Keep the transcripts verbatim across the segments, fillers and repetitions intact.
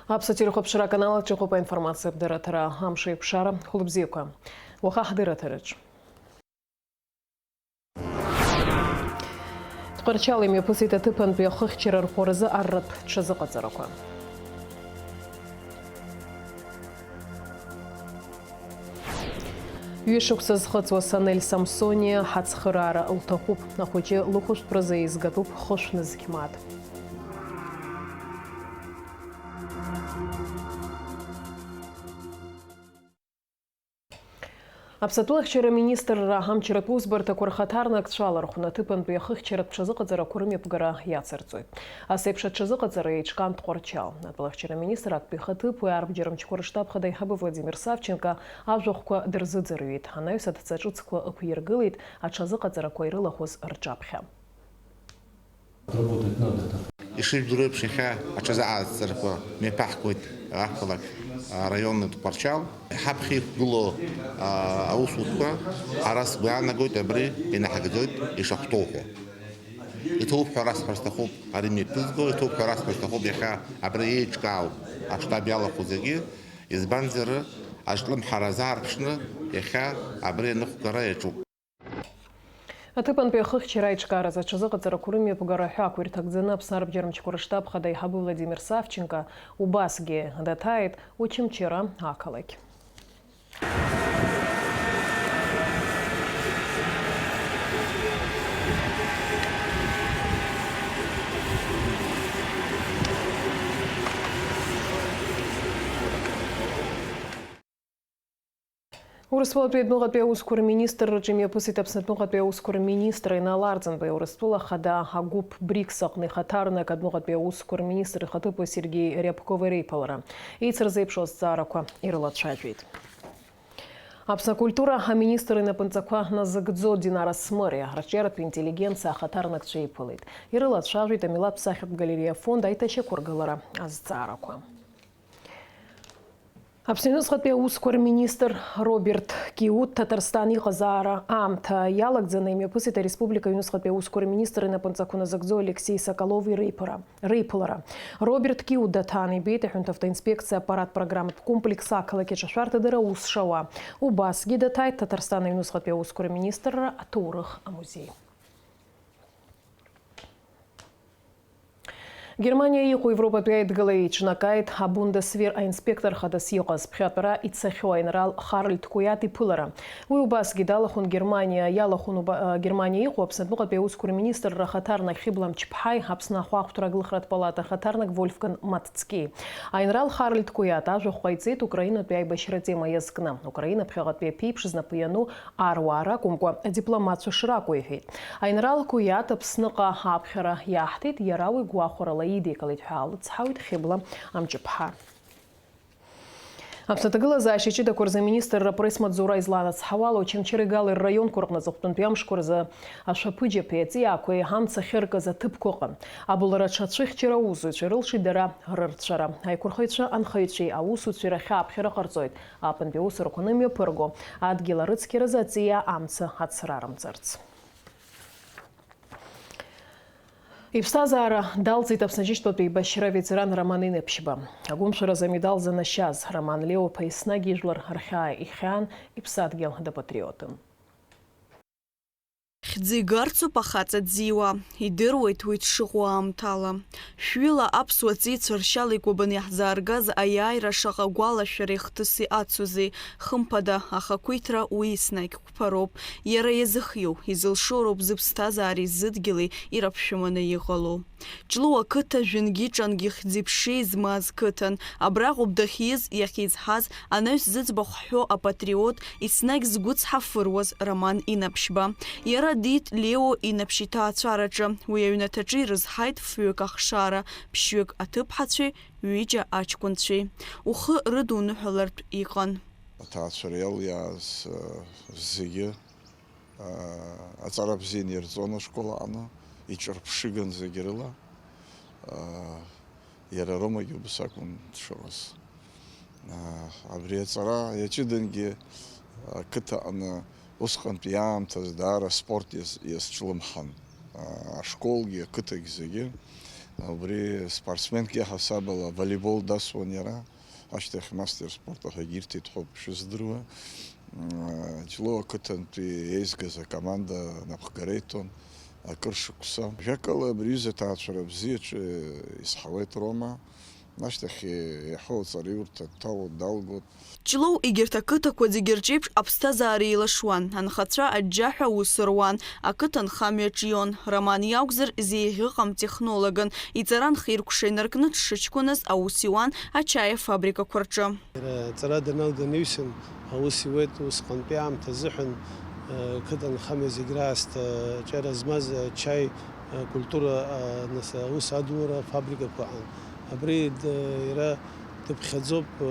Аԥсуа телехәаԥшра аканал аҿы иҟоуп аинформациатә дырраҭара. Амш еиқәшара, хәылбзиақәа. Уаха ҳдырраҭараҿ. Тҟәарчал имҩаԥысит аҭыԥантәи ахыхьчара рхәаразы арратә ҽазыҟаҵарақәа. Ҩышықәса зхыҵуа Санель Самсониа ҳацхыраара лҭахуп. Ахәыҷы лыхәышәтәразы еизгатәуп хышә нызқь мааҭ. Аԥсатәыла ахьчара аминистрра амчратә усбарҭақәа рхаҭарнакцәа алархәны аҭыԥантәи ахыхьчаратә ҽазыҟаҵарақәа рымҩаԥгара иацырҵоит. Ас еиԥш аҽазыҟаҵара еиҿкаан Тҟәарчал. Атәылахьчара аминистр актәи ихаҭыԥуаҩ арбџьармчқәа рыштаб хада аиҳабы Владимир Савченко ажәахәқәа дырзыӡырҩит, анаҩс адҵа ҿыцқәа ықәиргылеит аҽазыҟаҵарақәа ирылахәыз рҿаԥхьа. Работать надо так. Ишыжәдыруа еиԥш, иахьа аҽазыҟаҵарақәа мҩаԥаҳгоит ақалақь, а, араионнытә Тҟәарчал. Ҳаԥхьа иқәгылоу, а, аусутәқәа ара сгәы иаанагоит абри инаҳагӡоит ишахәҭоу ҳәа. Иҭоуп ҳәа расҳәар сҭахуп ари мҩаԥызго, иҭоуп ҳәа расҳәар сҭахуп иахьа абра еиҿкаау аштаб иалахәу зегьы, избанзар, аҿлымҳара азаарԥшны иахьа абри аныҟәгара иаҿуп. Аҭыԥантәи ахыхьчара аиҿкааразы аҽазыҟаҵарақәа рымҩаԥгара аҳәаақәа ирҭагӡаны Аԥсны арбџьармчқәа рыштаб хада аиҳабы Владимир Савченко убасгьы даҭааит Очамчыра ақалақь. Урыстәылатәи адәныҟатәи аусқәа рминистрраҿы имҩаԥысит Аԥсны адәныҟатәи аусқәа рминистр Инал Арӡынба, Урыстәыла Ахада агәыԥ БРИКС аҟны ихаҭарнак адәныҟатәи аусқәа рминистр ихаҭыԥуаҩ Сергеи Рябкови реиԥылара. Еицырзеиԥшу азҵаарақәа ирылацәажәеит. Аԥсны акультура аминистр инапынҵақәа назыгӡо Динара Смыриа, арҿиаратә интеллигенциа ахаҭарнакцәа иԥылеит. Ирылацәажәеит амилаҭтә сахьатә галериа афонд аиҭашьақәыргылара азҵаарақәа. Аԥсны аҩныҵҟатәи аусқәа рминистр Роберт Киут Ҭаҭарстан иҟазаара аамҭа иалагӡаны имҩаԥысит ареспублика аҩныҵҟатәи аусқәа рминистр инапынҵақәа назыгӡо Алексеи Соколов иреиԥара, реиԥылара. Роберт Киут даҭаан ибеит аҳәынҭавтоинспекциа аппарат программатә комплекс ақалақь аҿы ашәарҭадара аус шауа. Убасгьы даҭааит Ҭаҭарстан аҩныҵҟатәи аусқәа рминистрра аҭоурых амузеи. Германиа иҟоу Европатәи аидгыла еиҿнакааит Абундесвер аинспектор хадас иҟаз, ԥхьатәара ицахьоу аинрал Харальд Куиат иԥылара. Уи убасгьы далахәын Германиа, иалахәын уба-, а, Германиа иҟоу Аԥсны адәныҟатәи аусқәа рминистрра ахаҭарнак Хьыбла Мчԥҳаи Аԥсны ахәаахәҭра аглыхратә палата ахаҭарнак Вольфганг Мацкии. Аинрал Харальд Куиат ажәахә ҟаиҵеит Украинатәи аибашьра атема иазкны. Украина ԥхьаҟатәи аԥеиԥш знапы иану аруаа ракәымкәа, адипломатцәа шракәу иҳәеит. Аинрал Куиат Аԥсныҟа аԥхьара иаҳҭеит, иара уи гәахәарала идикылеит ҳәа алыцҳауеит Хьыбла Амҷыԥҳа. Аԥсны аҭагылазаашьа ҷыдақәа рзы аминистрра апресс-маҵзура изланацҳауала, Очамчыреи Гали рраионқәа рҟны аҵыхәтәантәи амшқәа рзы ашәаԥыџьаԥи аҵиаақәеи амца ахьыркыз аҭыԥқәа ыҟан. Абылра аҽацәыхьчара аусзуҩцәа ирылшеит дара рырцәара. Аиқәырхаҩцәа анхаҩцәеи аусуцәеи рахь ааԥхьара ҟарҵоит. Аҟынтәи аусурақәа анымҩаԥырго, адгьыл арыцқьаразы аҵиаа амца ацрарымҵарц. Иԥсҭазаара далҵит Аԥсны Аџьынџьтәылатә еибашьра аветеран Роман Инаԥшьба. Агәымшәаразы амедал занашьаз Роман Лео-иԥа еснагь ижәлар рхьаа ихьаан, иԥсадгьыл дапатриотын. Хьӡы игарцоуп ахаҵа дзиуа, идыруеит уи дшыҟоу аамҭала. Шәҩыла аԥсуа ҵеицәа ршьала икәабаны иаҳзааргаз аиааира шаҟа гәалашәареи хҭыси ацузеи, хымԥада, ахақәиҭра уи еснагь қәԥароуп. Иара иазыхиоу, изылшо роуп зыԥсҭазаареи зыдгьыли ирыԥшәманы иҟало. Ҷлоу ақыҭа жәынгьы-ҿангьы хьӡи-ԥшеи змаз қыҭан, абраҟоуп дахьиз, иахьизҳаз, анаҩс зыӡбахә ҳҳәо апатриот, еснагь згәы цҳафыруаз Роман Инаԥшьба. Иара диит Лео Инаԥшь иҭаацәараҿы, уи аҩнаҭаҿы ирызҳаит фҩык ахшара, ԥшьҩык аҭыԥҳацәеи ҩыџьа аҷкәынцәеи. Ухы рыдуныҳәалартә иҟан. Аҭаацәара иалиааз, э, зегьы, э, аҵара бзианы ирҵон ашкол аҟны, иҿырԥшыган зегь рыла. Э, иара Ромагьы убас акәын дшыҟаз. Э, абри аҵара иаҷыдангьы ақыҭа аҟны усҟантәи аамҭазы даара аспорт иаз-, иазҿлымҳан. Э, ашколгьы, ақыҭагь зегьы. Убри спортсменк иаҳасабала волейбол дасуан иара, ашьҭахь мастер спорта ҳәагьы ирҭеит ҳәоуп шыздыруа. М, Ҷлоу ақыҭантәи еизгаз акоманда напхгара иҭон акыр шықәса. Жәакала, абри аҩыза аҭаацәара бзиаҿы изҳауеит Рома, ашьҭахь еиҳау аҵараиурҭа дҭало далгоит. Ҷлоу егьырҭ ақыҭақәа зегьы рҿеиԥш аԥсҭазаара еилашуан, анхацәа аџьџьаҳәа аус руан, ақыҭанхамҩа ҿион. Роман иакәзар, зеиӷьыҟам технологын, иҵара нхиркәшо инаркны дшыҷкәыназ аус иуан ачаи афабрикақәа рҿы. Иара аҵара даналга анаҩсан аус иуеит, усҟантәи аамҭа азыҳәан, э, қыҭанхамҩа зегь раасҭа аҿиара змаз ачаи, э, культура, э, нас аус адура афабрикақәа аҟан. Абри д-, иара дыԥхьаӡоуп, э,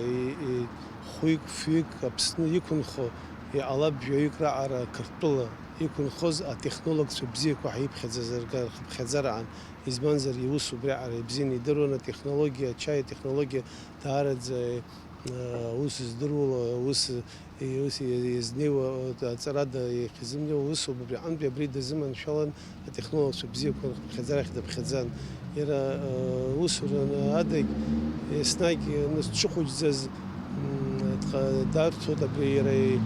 и-, и-, хәҩык, фҩык Аԥсны иқәынхо, иҟалап жәаҩык раҟара Қырҭтәыла иқәынхоз атехнологцәа бзиақәа ҳаиԥхьаӡаз рга-, рхыԥхьаӡараан, избанзар, иус убриаҟара ибзианы идыруан, атехнологиа, ачаи атехнологиа даараӡа, э, ус здыруа, ус, ус иазнеиуа, аҵарада иахьизымнеиуа усоуп, убри аҟынтәи абри дазыманшәалан, атехнологцәа бзиақәа рхыԥхьаӡарахь даԥхьаӡан. Иара, э, усура адагь, еснагь, э, нас дшыхәыҷӡаз, м, дҟа-, дарҭоит абри иара и-,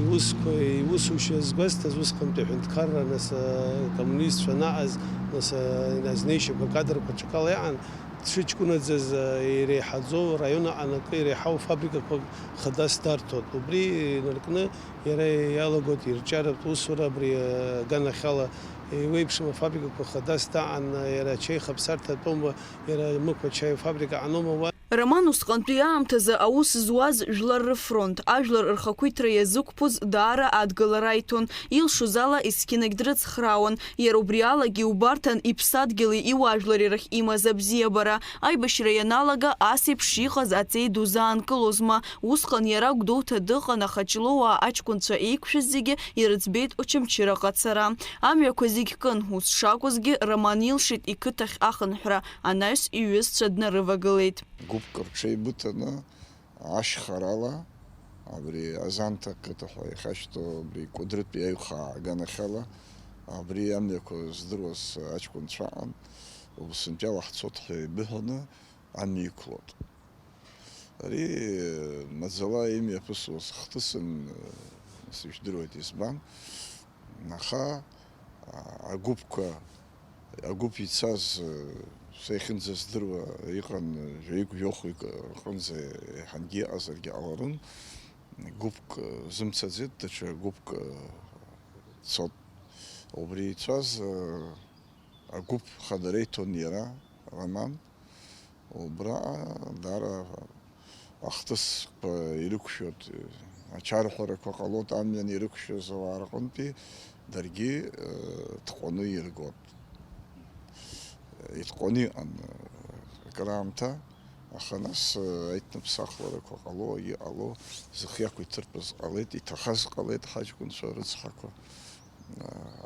иусқәа, иусушьа згәазҭаз усҟантәи аҳәынҭқарра, нас, э, акоммунистцәа анаҟаз, нас, э, азнеишьақәа акадрқәа ҽакала иаан, дшыҷкәынаӡаз, э, иреиҳаӡоу, раион аҟны акы иреиҳау фабрикақәак хадас дарҭоит. Убри инаркны иара иалагоит ирҿиаратә усура абри, э, аганахьала. Еиуеиԥшым афабрикақәа хадас даан, иара ачаи хаԥсарҭа атәоума, иара Мықә ачаи афабрика аҟаноума уа? Роман усҟантәи аамҭазы аус зуаз Жәлар рыфронт, ажәлар рхақәиҭра иазықәԥоз даара адгылара аиҭон, илшоз ала есқьынагь дрыцхраауан, иара убри алагьы иубарҭан иԥсадгьыли иуаажәлари рахь имаз абзиабара. Аибашьра ианалага, ас еиԥш иҟаз аҵеи дузаанкылозма? Усҟан иара Гәдоуҭа дыҟан, аха Ҷлоуаа аҷкәынцәа еиқәшәаз зегьы ирыӡбеит Очамчыраҟа ацара. Амҩақәа зегь кын, ус шакәызгьы, Роман илшеит иқыҭахь ахынҳәра, анаҩс иҩызцәа днарывагылеит. Гәыԥк рҽеибыҭаны ашьхарала, абри Азанҭа қыҭа ҳәа ихашьҭоу абри Кәыдрытәи аҩхаа аганахьала, абри амҩақәа здыруаз аҷкәынцәа аҟан, Уаԥсынтәи ала ҳцоит ҳәа еибыҳәаны амҩа иқәлоит. Ари маӡала имҩаԥысуаз хҭысын, сыжәдыруеит избан. Аха, а, агәыԥқәа, агәыԥ ицаз, а, са иахьынӡаздыруа, иҟан жәаҩык-жәохәҩык рҟынӡа еиҳангьы иҟазаргьы ҟаларын. Гәыԥк, а, зымцаӡеит, даҽа гәыԥк, а, цот. Убри ицаз, а, агәыԥ хадара иҭон иара, Роман. Убра даара ахҭысқәа ирықәшәоит, ачарҳәарақәа ҟалоит амҩан ирықәшәаз ауаа рҟынтәи, даргьы, э, ҭҟәаны иргоит. Итҟәаны иҟан, э, акыраамҭа, аха нас, э, аиҭныԥсахларақәа ҟало, иҟало, зхы иақәиҭыртәыз ҟалеит, иҭахаз ҟалеит ҳаҷкәынцәа рыцҳақәа.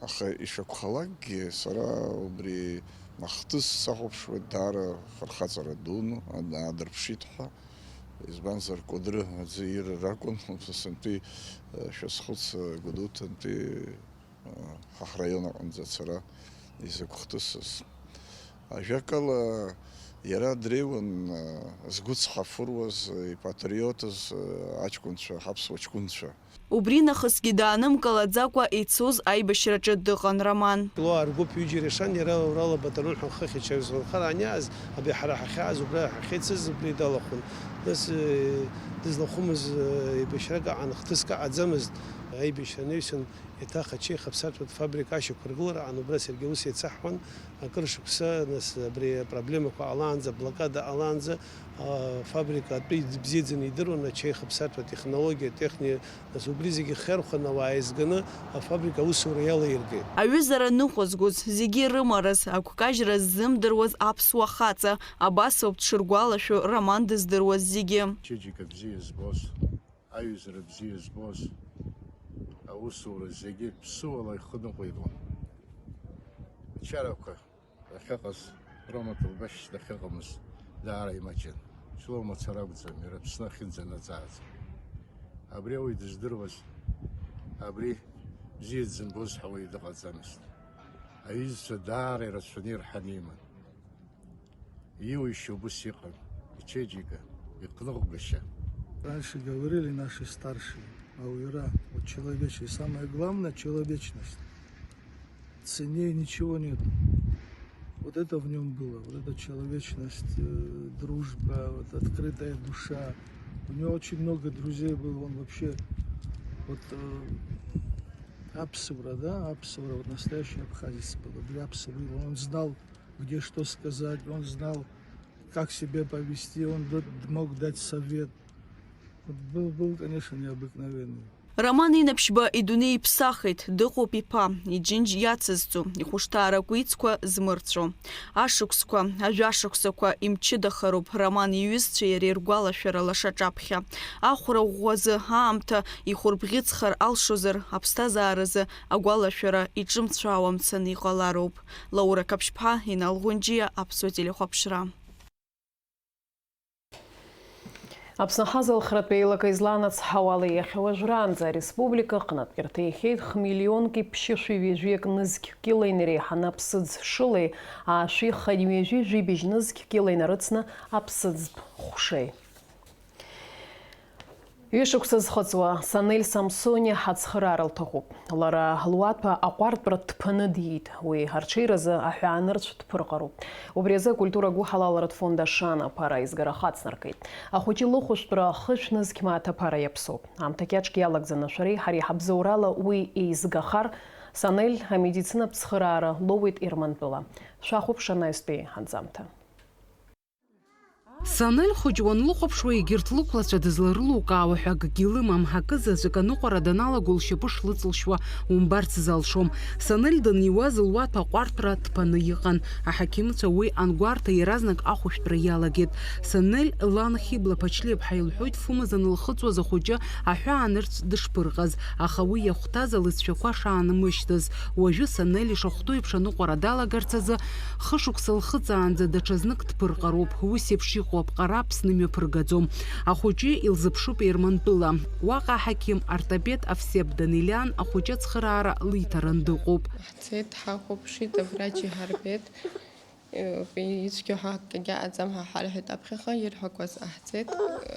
Аха ишакәхалакгьы, сара убри ахҭыс сахәаԥшуеит, даара фырхаҵара дуны, ад-, аадырԥшит ҳәа. Избанзар, Кәыдры аӡы ир ракәын, сынтәи, э, шәазхәыц, э, Гәдоуҭантәи, э, ҳа ҳраион аҟынӡа ацара изакә хҭысыз. Ажәакала, иара дреиуан, э, згәы цҳафыруаз, э, ипатриотыз, э, аҷкәынцәа, ҳаԥсуа ҷкәынцәа. Убри нахысгьы даанымкылаӡакәа ицоз аибашьраҿы дыҟан Роман. Лоа ргәыԥ ҩыџьа ирешан, иара урала батальон ҳәа хыхь иҽаҩзханхар аниааз, абри ҳара ҳахьааз, убра ҳахьеицыз, убри далахәын. Нас, э, дызлахәымыз, э, еибашьрак аҟан, хҭыск аҟаӡамызт. Аибашьра анаҩсан, еиҭах ачеи хаԥсартә фабрика ашьақәыргылара аҟан, убра саргьы аус еицаҳҳәон. Акыр шықәса, нас, абри апроблемақәа ҟалаанӡа, аблокада ҟалаанӡа, афабрика атәы бзиаӡаны идыруан, ачеи хаԥсартә атехнологиа, атехни-, нас убри зегьы хьырхәаны ауаа еизганы афабрика аусура иалаиргеит. Аҩызара ныҟәызгоз, зегьы ирымараз, агәкажьра ззымдыруаз аԥсуа хаҵа, абас ауп дшыргәалашәо Роман дыздыруаз зегьы. Чеиџьыка бзиа збоз, аҩызара бзиа збоз, аусура зегьы ԥсыуала ихы ныҟәигон. Ачарақәа ахьыҟаз, Рома Ҭылбашь дахьыҟамыз даара имаҷын. Ҷлоу мацара акәӡам, иара Аԥсны ахьынӡанаӡааӡа. Абри ауаҩ дыздыруаз, абри бзиа дзымбоз ҳәа уаҩ дыҟаӡамызт. Аҩызцәа даара ирацәаны ирҳаны иман. Иуишьа убыс иҟан, ичеиџьыка, иҟәныҟәгашьа. Раньше говорили наши старшие, ауаҩра, вот человечность, самое главное — человечность. Ценнее ничего нет. Вот это в нём было, вот эта человечность, э, дружба, вот открытая душа. У него очень много друзей было, он вообще, вот, э, Апсура, да, Апсура, вот настоящий абхазец был, Абри Апсура, он знал, где что сказать, он знал, как себя повести, он д-, мог дать совет. Вот был, был, конечно, необыкновенный. Роман Инаԥшьба идунеи иԥсахит, дыҟоуп иԥа, иџьынџь иацызҵо, ихәышҭаара кәицқәа змырцәо. Ашықәсқәа, ажәашықәсақәа имчыдахароуп Роман иҩызцәеи иареи ргәалашәара лаша ҿаԥхьа. Ахәра ӷәӷәазы аамҭа ихәырбӷьыцхар алшозар, аԥсҭазааразы агәалашәара иҿымцәаауа мцаны иҟалароуп. Лаура Қаԥшьԥҳа, Инал Ӷәынџьиа, Аԥсуа телехәаԥшра. Аԥсны ҳазалхратә еилакы изланацҳауала, иахьа уажәраанӡа ареспублика аҟнытә ирҭихьеит хмиллионки ԥшьышәи ҩажәи акы нызқь кьыла инареиҳаны аԥсыӡ шылеи, аашәи хынҩажәи жәибжь нызқь кьыла инарыцны аԥсыӡтә хәшеи. Ҩышықәса зхыҵуа Санель Самсониа ҳацхыраара лҭахуп. Лара луаҭәа аҟәартәра дҭԥаны диит. Уи арҽеиразы аҳәаанырцә дԥырҟароуп. Убри азы акультура гәыҳалалратә фонд Ашана аԥара аизгара хацнаркит. Ахәыҷы лыхәышәтәра хышә нызқь мааҭ аԥара иаԥсоуп. Аамҭа кьаҿк иалагӡаны шәареи ҳареи ҳабзоурала уи еизгахар, Санель амедицинатә цхыраара лоуеит Ермантәыла. Шәахәаԥш анаҩстәи анҵамҭа. Санель хәыҷ уанлыхәаԥшуа, егьырҭ лықәлацәа дызларылукаауа ҳәа акгьы лымам, акы заҵәык аныҟәара даналаго лшьапы шлыҵылшьуа умбарц залшом. Санель даниуаз луаҭәа аҟәартәра ҭԥаны иҟан. Аҳақьымцәа уи ангәарҭа иаразнак ахәышәтәра иалагеит. Санель лан Хьыбла Ԥачлиаԥҳа илҳәоит фымз анылхыҵуаз ахәыҷы аҳәаанырцә дышԥырҟаз, аха уи иахәҭаз алыҵшәақәа шаанмышьҭыз. Уажәы Санель ишахәҭоу еиԥш аныҟәара далагарц азы, хышықәса лхыҵаанӡа даҽазнык дԥырҟароуп, ус еиԥш иҟоу аԥҟара Аԥсны мҩаԥыргаӡом. Ахәыҷы илзыԥшуп Ермантәыла. Уаҟа аҳақьым ортопед Овсеп Данелиан ахәыҷы ацхыраара лиҭаран дыҟоуп. Ҳцеит, ҳахәаԥшит, аврач иҳарбеит. Ицәгьоу ҳәа акгьы аҟаӡам ҳәа ҳарҳәеит аԥхьаҟа, ирҳәақәаз ҟаҳҵеит,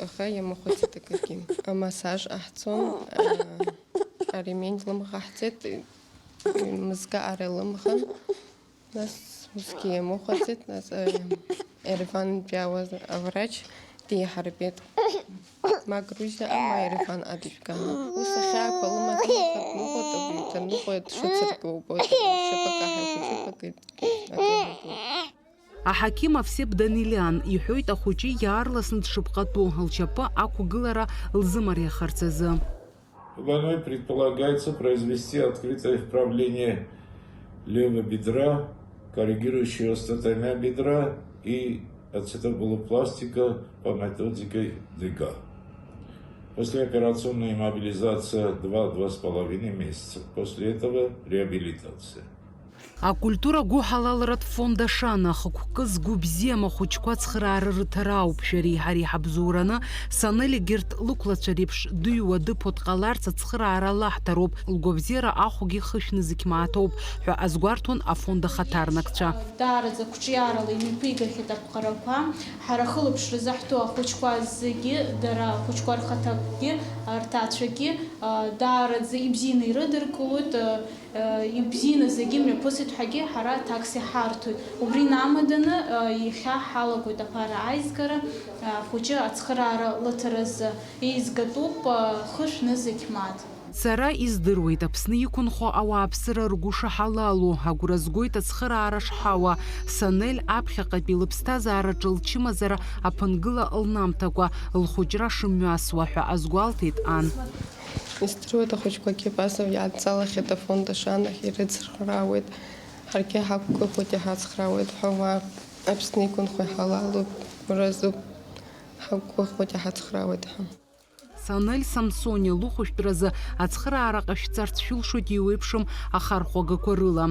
аха иамахәыцит акгьы. Амассаж ҟаҳҵон, а, аремень лымҟаҳҵеит, мызкы ара лымхан, нас усгьы иамыхәаӡеит, нас, а, Еревантәи ауаз аврач диҳарбеит. Ма Грузиа, ма Ереван адыжәганы. Ус ахьаақәа лымаз, аха дныҟәоит, абри даныҟәоит, дшыцыркьу убоит, шьапык аҳ ихәыҷык акит, акы иҳәатәуп. Аҳақьым Овсеп Данелиан иҳәоит ахәыҷы иаарласны дшыԥҟатәу, лшьапы ақәгылара лзымариахарц азы. Больной предполагается произвести открытое вправление левого бедра, корректирующего состояние бедра и ацетобулопластика по методике Дега. Послеоперационная иммобилизация два — два с половиной месяца. После этого реабилитация. Акультура гәыҳалалратә фонд Ашана ахықәкы згәы бзиам ахәыҷқәа ацхыраара рыҭара ауп. Шәареи ҳареи ҳабзоураны, Санель егьырҭ лықәлацәа реиԥш дыҩуа дыԥо дҟаларц ацхыраара лаҳҭароуп. Лгәабзиара ахәгьы хышә нызқь мааҭоуп ҳәа азгәарҭон афонд ахаҭарнакцәа. Даараӡа қәҿиарала имҩаԥигахьеит аԥҟарақәа. Ҳара ахылаԥшра заҳҭо ахәыҷқәа зегьы, дара ахәыҷқәа рхаҭакгьы, рҭаацәагьы, даараӡа ибзианы ирыдыркылоит. Ибзианы зегьы мҩаԥысит ҳәагьы ҳара аҭакс иҳарҭоит. Убри инамаданы, иахьа ҳалагоит аԥара аизгара, ахәыҷы ацхыраара лыҭаразы еизгатәуп, хышә нызқь мааҭ. Сара издыруеит, Аԥсны иқәынхо ауааԥсыра ргәы шаҳалалу, агәра згоит ацхыраара шҳауа, Санель аԥхьаҟатәи лыԥсҭазаараҿы лчымазара аԥынгыла лнамҭакәа, лхәыҷра шымҩасуа ҳәа азгәалҭеит ан. Издыруеит, ахәыҷқәагьы абас иадҵалахьеит афонд Ашанахь, ирыцхраауеит, ҳаргьы ҳақәгәыӷуеит, иҳацхраауеит ҳәа, уа Аԥсны иқәынхо иҳалалуп, уразуп, ҳақәгәыӷуеит, иҳацхраауеит ҳәа. Санель Самсониа лыхәышәтәразы ацхыраара ҟашәҵарц шәылшоит еиуеиԥшым ахархәагақәа рыла.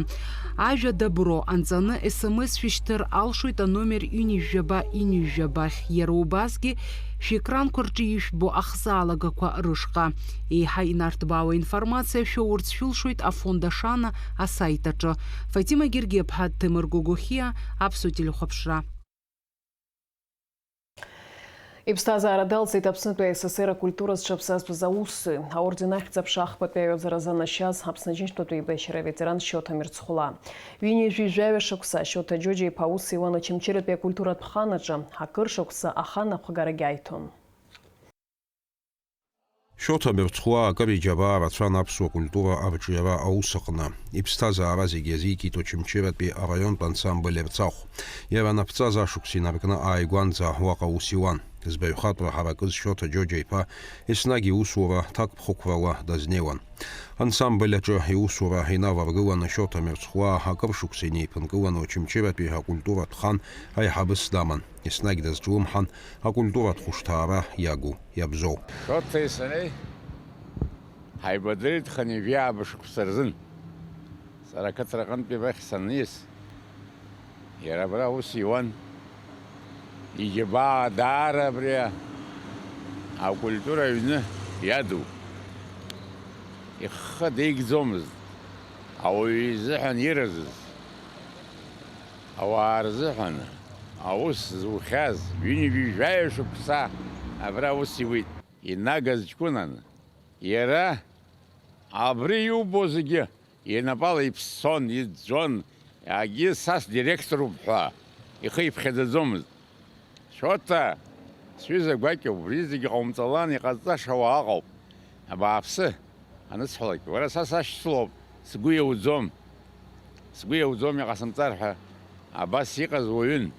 Ажәа добро анҵаны, СМС шәышьҭыр алшоит аномер ҩынҩажәаба ҩынҩажәаба ахь, иара убасгьы шәекранқәа рҿы ишәбо ахзаалагақәа рышҟа. Еиҳа инарҭбаауа информациа шәоурц шәылшоит афонд Ашана асаит аҿы. Фатима Гергиаԥҳа, Ҭемыр Гогохиа, Аԥсуа телехәаԥшра. Иԥсҭазаара далҵит Аԥснытәи А С С Р акультура зҽаԥсазтәыз аусзуҩ, аорден Ахьӡ-аԥша ахԥатәи аҩаӡаразы анашьаз Аԥсны Аџьынџьтәылатәи еибашьра аветеран Шьоҭа Мирцхәлаа. Ҩынҩажәи жәаҩа шықәса Шьоҭа Џьоџьа-иԥа аус иуан Очамчыратәи акультуратә хан аҿы, акыр шықәса ахан ахәгарагь аиҭон. Шьоҭа Мирцхәлаа акыр иџьабаа рацәан аԥсуа культура арҿиара аус аҟны. Иԥсҭазаара зегьы иазикит Очамчыратәи араионтә ансамбль Ерцахә. Иара анапҵаз ашықәс инаркны ааигәанӡа уаҟа аус иуан. Збаҩхатәра ҳаракыз Шьоҭа Џьоџьа-иԥа еснагь иусура ҭакԥхықәрала дазнеиуан. Ансамбль аҿы иусура инаваргыланы Шьоҭа Мирцхәлаа акыр шықәса инеиԥынкыланы Очамчыратәи акультуратә хан аиҳабыс даман. Еснагь дазҿлымҳан акультуратә хәышҭаара иагу иабзоу. Шоҭеи сареи ҳаибадырит хынҩажәи ааба шықәса рзын. Сара ақыҭраҟынтәи абахь саниас, иара абра аус иуан. Иџьабаа даара абри акультура аҩны иаду. Ихы деигӡомызт ауаҩы изыҳәан иразыз. Ауаа рзыҳәан аус зухьаз ҩынҩажәи жәаҩа шықәса абра аус иуит. Инагаз ҷкәынан иара абри иубо зегьы инапала иԥссон, иӡәӡәон, егьи са сдиректоруп ҳәа ихы иԥхьаӡаӡомызт. Шоҭа, сҩыза гәакьоуп, убри зегьы ҟаумҵалан, иҟазҵаша ауаа ыҟоуп. Абааԥсы, анысҳәалак, уара са сашьцылоуп, сгәы иауӡом. Сгәы иауӡом иҟасымҵар ҳәа абас иҟаз уаҩын.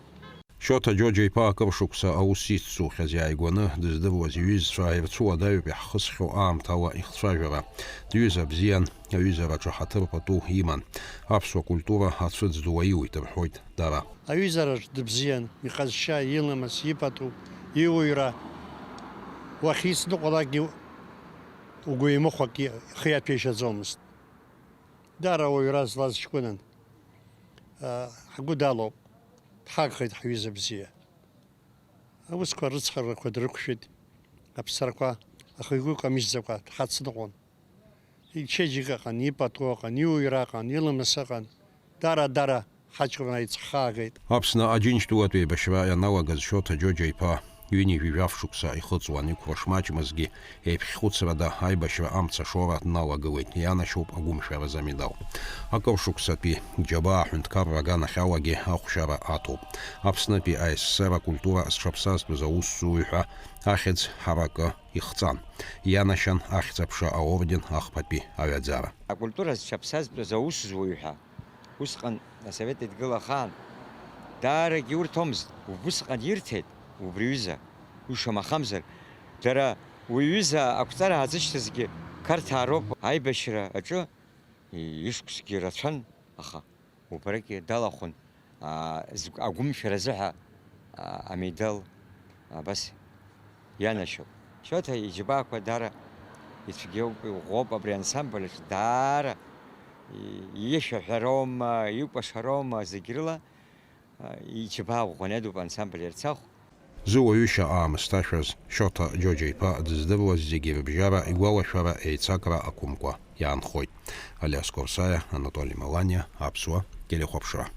Шьоҭа Џьоџьа-иԥа акыр шықәса аус иццухьаз иааигәаны дыздыруаз иҩызцәа ирцәуадаҩуп иаҳхысхьоу аамҭала ихцәажәара. Дҩыза бзиан, аҩызараҿы ҳаҭыр пату иман. Аԥсуа культура ацәыӡ ду аиуит, рҳәоит дара. Аҩызараҿ дыбзиан, иҟазшьа, иламыс, ипату, иуаҩра. Уахьицныҟәалакгьы угәы имыхәак ихы иаҭәеишьаӡомызт. Даара ауаҩра злаз ҷкәынан. Ҳгәы далоуп, дҳагхеит ҳҩыза бзиа. Аусқәа рыцҳарақәа дрықәшәеит, аԥсрақәа, аха игәы камыжьӡакәа дҳацныҟәон. Ичеиџьыка ыҟан, ипату ыҟан, иуаҩра ыҟан, иламыс ыҟан. Дара-дара ҳаҷкәын аиҵххаагеит. Аԥсны Аџьынџьтәылатә еибашьра ианалагаз Шьоҭа Џьоџьа-иԥа ҩынҩажәи жәаф шықәса ихыҵуан, иқәра шмаҷмызгьы, еиԥхьхәыцрада аибашьра амца ашоура дналагылеит, ианашьоуп агәымшәаразы амедал. Акыр шықәсатәи џьабаа аҳәынҭқарра аганахьалагьы ахәшьара аҭоуп. Аԥснытәи А С С Р акультура зҽаԥсазтәыз аусзуҩ ҳәа ахьӡ ҳаракы ихҵан. Ианашьан Ахьӡ-аԥша аорден ахԥатәи аҩаӡара. Акультура зҽаԥсазтәыз аусзуҩ ҳәа усҟан асовет еидгыла ахаан даарагь иурҭомызт, убысҟан ирҭеит убри аҩыза, уи шамахамзар, дара уи аҩыза ақәҵара аазышьҭызгьы Қарҭаа роуп. Аибашьра аҿы ишықәсгьы рацәан, аха убрагьы далахәын, аа, згә-, агәымшәара азыҳәа, аа, амедал абас ианашьоуп. Шьоҭа иџьабаақәа даара ицәгьоуп, иӷәӷәоуп абри ансамбль аҿы даара и-, ишәаҳәароума, икәашароума, зегь рыла, аа, иџьабаа ӷәӷәаны иадуп ансамбль Ерцахә. Зуаҩышьа аамысҭашәаз Шьоҭа Џьоџьа-иԥа дыздыруаз зегьы рыбжьара, игәалашәара, еицакра ақәымкәа иаанхоит. Алиас Корсаиа, Анатоли Маланиа, Аԥсуа телехәаԥшра.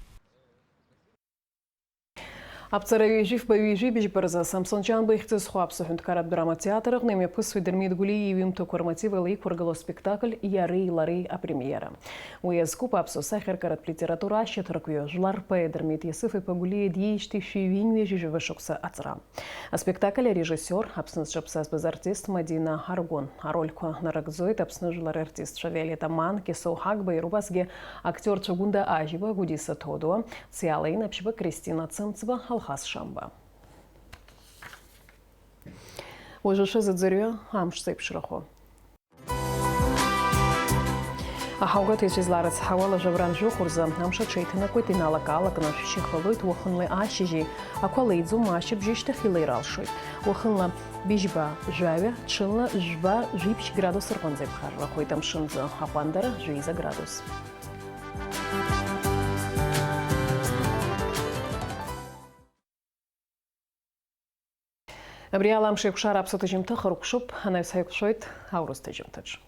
Аԥҵара ҩажәи фба ҩажәи быжьба рзы Самсон Ҷанба ихьӡ зху Аԥсуа ҳәынҭқарратә драматеатр аҟны имҩаԥысуеит Дырмит Гәлиа иҩымҭақәа рмотивала иқәыргылоу аспектакль Иареи лареи апремиера. Уи иазкуп аԥсуа сахьаркыратә литература ашьаҭаркҩы, жәлар рпоет Дырмит Иасыф-иԥа Гәлиа диижьҭеи шәи ҩынҩажәи жәаба шықәса аҵра. Аспектакль арежиссиор, Аԥсны зҽаԥсазтәыз артист Мадина Аргәын. Арольқәа нарыгӡоит Аԥсны жәлар артистцәа Виолетта Ман, Кьасоу Ҳагбеи рубасгьы актиорцәа Гәында Ажьба, Гәдиса Ҭодуа, Циала Инаԥшьба, Кристина Цымцба, Алхас Шамба. Уажәы шәазыӡырҩы амш зеиԥшрахо. Аҳаугәаҭаҩцәа изларыцҳауа, ала жәабран жәохә рзы амш аҽеиҭанакуеит, иналак-аалакны ашәшьы халоит, уахынлеи ашьыжьи ақәа леиӡом, ашьыбжьышьҭахь илеира алшоит. Уахынла быжьба, жәаҩа, ҽынла жәба, жәиԥшь градус рҟынӡа иԥхаррахоит, амшын аӡы аҟәандара жәеиза градус. Абри ала амш еиқәшара аԥсуа ҭыжьымҭа хыркәшоуп, анаҩс ҳаиқәшәоит аурыс ҭыжьымҭаҿ.